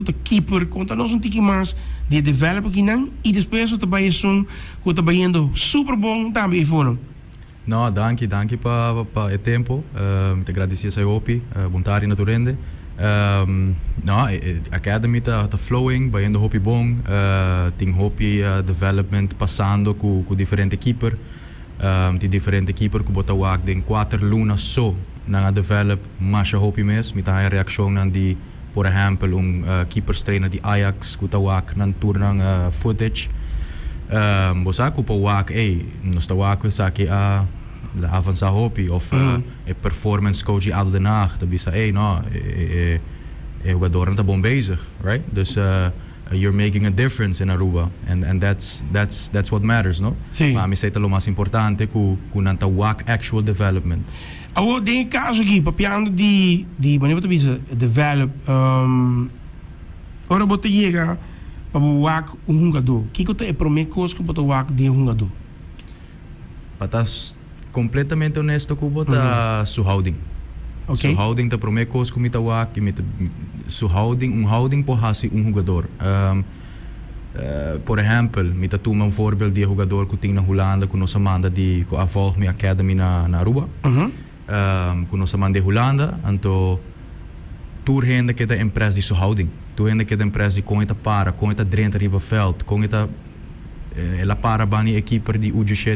Ta keeper, konta nos un tiki mas di e develop akinan i despues nos ta bai esun ku ta bayendo super bon tambe eifonan. No, danki, danki pa pa e tempo. Mi ta gradisi esei hopi. Bon tardi na tur hende. No, e academy ta ta flowing, bayendo hopi bon. Tin hopi development pasando ku ku diferente keeper. Tin diferente keeper ku bo ta wak den kuater luna so nan a develop masha hopi mes. Mi ta haña reakshonnan di Por ehempel un keepers trainer di Ajax ku ta wak nan tur nan footage. Bo sa ku pa wak ey nos ta wak ku esaki a avansa hopi of e performance coach di Ado Den Haag ta bisa ey no e hugadornan ta bon bezig right dus you're making a difference in Aruba and and that's that's that's what matters no. Pa mi esey ta lo mas importante ku ku nan ta wak actual development. Awor den e caso aki papiando di di manera bo ta bisa develop ora bo ta yega pa bo wak un hungadó kiko ta e prome cos ku bo ta wak den e hungadó? Pa ta completamente honesto ku bo ta su houding. Su houding ta prome cos ku mi ta wak i mi ta su houding un houding por hasi un hugador. Por ehempel, mi ta tuma un voorbeeld di e hugador ku tin na Hulanda ku nos a manda di ku a volg mi academy na na Aruba. Ku nos a manda di Hulanda, anto tur hende keda impress di su houding. Tur hende keda impress di kon e ta para, kon e ta drenta riba veld, kon e ta el a para bani e keeper di U diesshete.